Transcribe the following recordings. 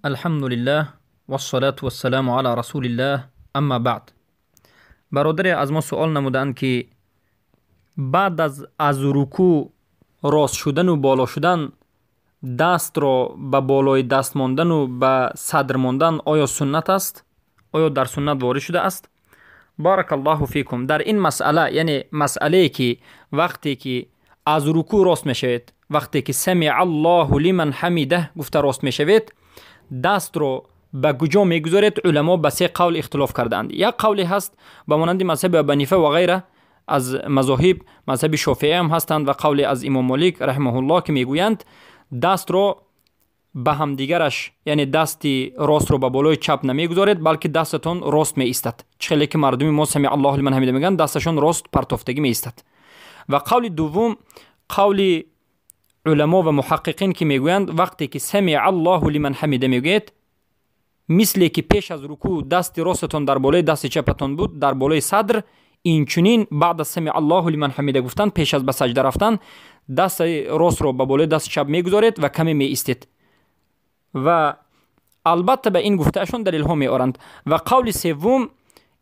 Алҳамдулиллаҳ вассалату вассаламу ала расулиллаҳ, амма баъд. Бародаре аз мо суол намуданд, ки баъд аз рукӯъ рост шудану боло шудан, дастро ба болои даст мондану ба садр мондан оё суннат аст? Оё дар суннат ворид шудааст? Баракаллоҳу фикум. Дар ин масъала, яъне масъалае ки вақте ки аз рукӯъ рост мешавед, вақте ки самиаллоҳу лиман ҳамидаҳ гуфта рост мешавед, дастро ба куҷо мегузоред? Уламо ба се қавл ихтилоф кардаанд. Як қавле ҳаст ба монанди мазҳаби Абу Ҳанифа ва ғайра аз мазоҳиб, мазҳаби Шофеӣ ҳам ҳастанд ва қавле аз Имом Молик раҳимаҳуллоҳ, ки мегӯянд дастро ба ҳамдигараш, яъне дасти ростро ба болои чап намегузоред, балки дастатон рост меистад. Чӣ хеле ки мардуми мо самиаллоҳу лиман ҳамида мегӯянд, дасташон рост партофтагӣ меистад. Ва қавли дуввум, қавли уламо ва муҳаққиқин, ки мегӯянд вақте ки самиаллоҳу лиман ҳамида мегӯед, мисле ки пеш аз рукӯъ дасти ростатон дар болои дасти чапатон буд, дар болои садр, инчунин баъд аз самиаллоҳу лиман ҳамида гуфтан, пеш аз ба саҷда рафтан, дасти ростро ба болои дасти чап мегузоред ва каме меистед. Ва албатта ба ин гуфтаашон далелҳо меоранд. Ва қавли севум,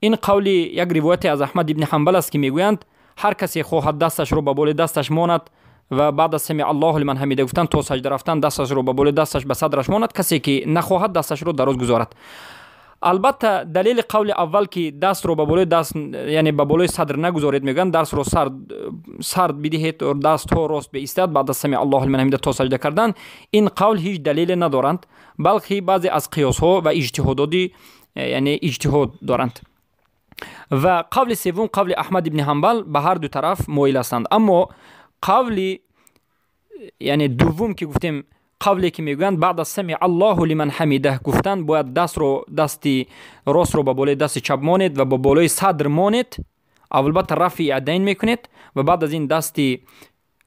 ин қавли як ривояте аз Аҳмад ибни Ҳанбал аст, ки мегӯянд ҳар касе хоҳад дасташро ба болои дасташ монад ва баъд аз самиаллоҳу лиман ҳамида гуфтан то саҷда рафтан дасташро ба болои дасташ ба садраш монад, касе ки нахоҳад дасташро дароз гузорад. Албатта далели қавли аввал, ки дастро ба болои даст, яъне ба болои садр нагузоред, мегӯянд дастро сард бидиҳед, дастҳо рост биистад баъд аз самиаллоҳу лиман ҳамида то саҷда кардан, ин қавл ҳеҷ далеле надоранд, балки баъзе аз қиёсҳо ва иҷтиҳодоти, яъне иҷтиҳод доранд. Ва қавли севум, қавли Аҳмад ибни Ҳанбал, ба ҳар ду тараф моил ҳастанд. Аммо қавли, яъне дуввум ки гуфтем, қавле ки мегӯянд баъд аз самиаллоҳу лиман ҳамидаҳ гуфтан бояд дасти ростро ба болои дасти чап монед ва ба болои садр монед, албатта рафъи ядайн мекунед ва баъд аз ин дасти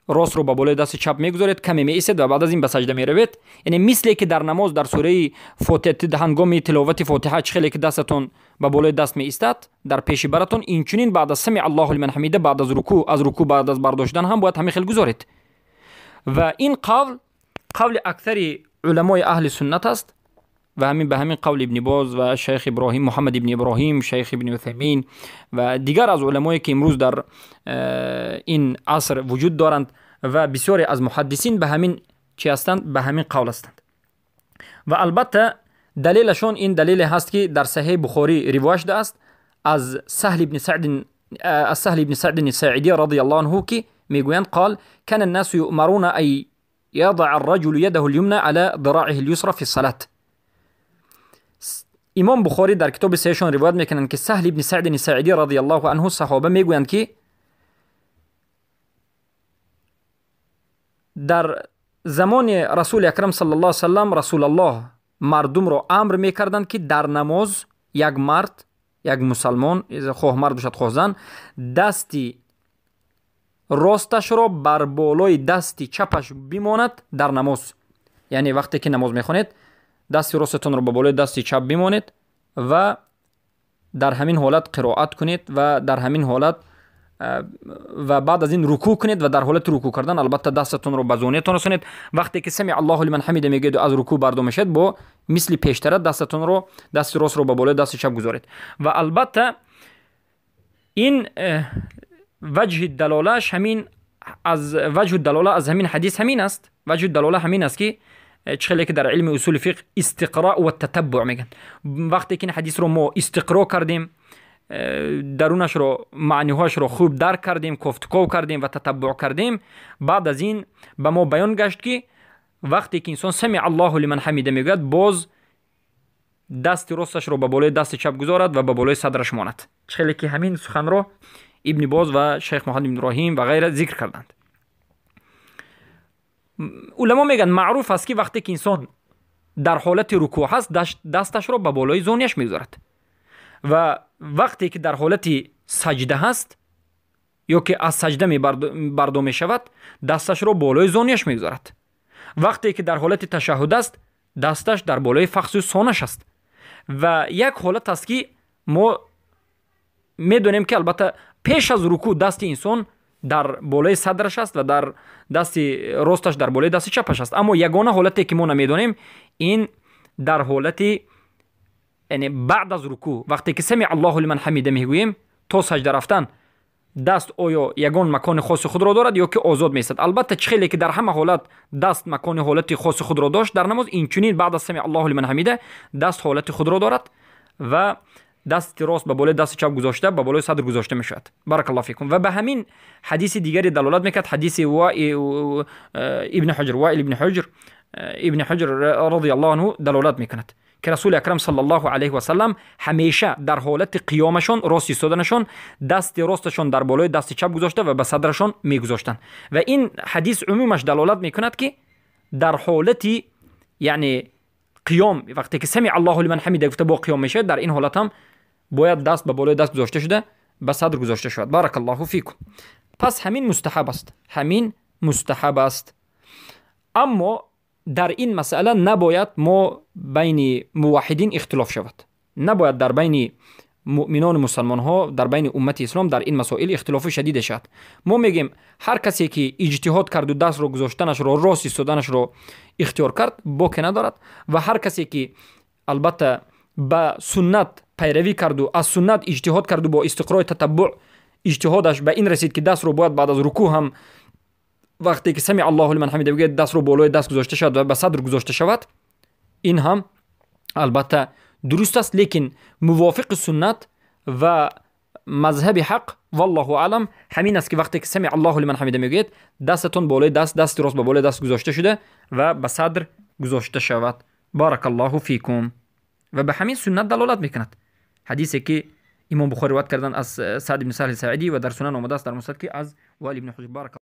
ростро ба болои дасти чап мегузоред, каме меистед ва баъд аз ин ба саҷда меравед. Яъне мисле ки дар намоз дар сураи Фотиҳа ҳангоми тиловати Фотиҳа чӣ хеле ки дастатон ба болои даст меистад дар пеши баратон, инчунин баъд аз самиаллоҳу лиман ҳамида, баъд аз рукӯъ, аз рукӯъ баъд аз бардоштан ҳам бояд ҳамин хел гузоред. Ва ин қавл қавли аксари уламои аҳли суннат аст ва ҳамин ба ҳамин қавли Ибни Боз ва шайх Иброҳим, Муҳаммад ибни Иброҳим, шайх Ибни Утаймин ва дигар аз уламое ки имрӯз дар ин аср вуҷуд доранд ва бисёре аз муҳаддисин ба ҳамин чӣ ҳастанд, ба ҳамин қавл ҳастанд. Ва албатта далелашон ин далеле ҳаст, ки дар Саҳеҳи Бухорӣ ривоят шудааст аз Саҳл ибни Саъд, аз Саҳл ибни Саъд Саъидӣ радияллоҳу анҳу, ки мегӯянд қол кана الناس يؤمرون أن يضع الرجل يده اليمنى على ذراعه اليسرى في الصلاة. Имом Бухорӣ дар китоби саҳеҳшон ривоят мекунанд, ки Саҳл ибни Саъд Саъидӣ радияллоҳу анҳу саҳоба мегӯянд, ки дар замони Расули Акрам саллаллоҳу алайҳи васаллам Расулаллоҳ мардумро амр мекарданд, ки дар намоз як мард, як мусалмон, хоҳ мард бошад хоҳ зан, дасти росташро бар болои дасти чапаш бимонад дар намоз. Яъне вақте ки намоз мехонед, дасти ростатонро ба болои дасти чап бимонед ва дар ҳамин ҳолат қироат кунед ва дар ҳамин ҳолат ва баъд аз ин рукӯъ кунед ва дар ҳолати рукӯъ кардан албатта дастатонро ба зониятон расонед. Вақте ки самиаллоҳу лиман ҳамида мегӯед аз рукӯъ бардор мешавед, бо мисли пештара дастатонро, дасти ростро ба болои дасти чап гузоред. Ва албатта ин ваҷҳи далолааш ҳамин аз ваҷҳу далола аз ҳамин ҳадис ҳамин аст. Ваҷҳу далола ҳамин аст, ки чӣ хеле ки дар илми усули фиқҳ истиқроъ ва татаббуъ мегӯянд. Вақте ки ин ҳадисро мо истиқроъ кардем, дарунашро, маъниҳояшро хуб дарк кардем, кофтуков кардем ва татаббуъ кардем, баъд аз ин ба мо баён гашт, ки вақте ки инсон самиаллоҳу лиман ҳамида мегӯяд, боз дасти росташро ба болои дасти чап гузорад ва ба болои садраш монад. Чӣ хеле ки ҳамин суханро Ибни Боз ва шайх Муҳаммад ибни Иброҳим ва ғайра зикр карданд. Уламо мегӯянд маъруф аст, ки вақте ки инсон дар ҳолати рукӯъ ҳаст, дасташро ба болои зонияш мегузорад ва вақте ки дар ҳолати саҷда ҳаст ё ки аз саҷда бардор мешавад, дасташро болои зонияш мегузорад. Вақте ки дар ҳолати ташаҳҳуд аст, дасташ дар болои фахзу сонаш аст. Ва як ҳолат аст, ки мо медонем, ки албатта пеш аз рукӯъ дасти инсон дар болои садраш аст ва дар дасти росташ дар болои дасти чапаш аст. Аммо ягона ҳолате ки мо намедонем, ин Дар ҳолати, яъне баъд аз рукӯъ, вақте ки самиъ Аллоҳу лиман ҳамида мегӯем, то саҷда рафтан даст оё ягон макони хоси худро дорад ё ки озод меистад? Албатта, чӣ хеле ки дар ҳама ҳолат даст макони ҳолати хоси худро дошт дар намоз, инчунин баъд аз самиъ Аллоҳу лиман ҳамида даст ҳолати худро дорад ва дасти рост ба болои дасти чап гузошта, ба болои садр гузошта мешавад. Баракаллоҳу фикум. Ва ба ҳамин ҳадиси дигаре далолат мекард, ҳадиси ибни Ҳуҷр, Воил ибни Ҳуҷр, ибни Ҳуҷр радиаллоҳу анҳу далолат мекунад, ки Расули Акрам саллаллоҳу алайҳи васаллам ҳамеша дар ҳолати қиёмашон, рост истоданашон, дасти росташон дар болои дасти чап гузошта ва ба садрашон мегузоштанд. Ва ин ҳадис умумаш далолат мекунад, ки дар ҳолати, яъне қиём, вақте ки самиъ Аллоҳу лиман ҳамида гуфта бо қиём мешавад, дар ин ҳолат ҳам бояд даст ба болои даст гузошта шуда, ба садр гузошта шавад. Баракаллоҳу фикум. Пас ҳамин мустаҳаб аст, ҳамин мустаҳаб аст. Аммо дар ин масъала набояд мо байни муваҳҳидин ихтилоф шавад, набояд дар байни муъминону мусалмонҳо, дар байни уммати ислом дар ин масоил ихтилофи шадиде шавад. Мо мегӯем, ҳар касе ки иҷтиҳод карду дастро гузоштанашро, рост истоданашро ихтиёр кард, боке надорад, ва ҳар касе ки албатта ба суннат пайравӣ карду аз суннат иҷтиҳод карду бо истиқрои татаббуъ иҷтиҳодаш ба ин расид, ки дастро бояд баъд аз рукӯъ ҳам, вақте ки самиъ Аллоҳу лиман ҳамида бигӯяд, дастро болои даст гузошта шавад ва ба садр гузошта шавад, ин ҳам албатта дуруст аст. Лекин мувофиқи суннат ва мазҳаби ҳақ, валлоҳу аълам, ҳамин аст, ки вақте ки самиъ Аллоҳу лиман ҳамида мегӯяд, дастатон болои даст, дасти рост ба болои даст гузошта шуда ва ба садр гузошта шавад. Баракаллоҳу фикум. Ва ба ҳамин суннат далолат мекунад ҳадисе, ки имом Бухорӣ ривоят карданд аз Саъд ибни Саҳли Саидӣ ва дар Сунан омадааст, дар Муснад, ки аз Воил ибни Ҳуҷр. Барак.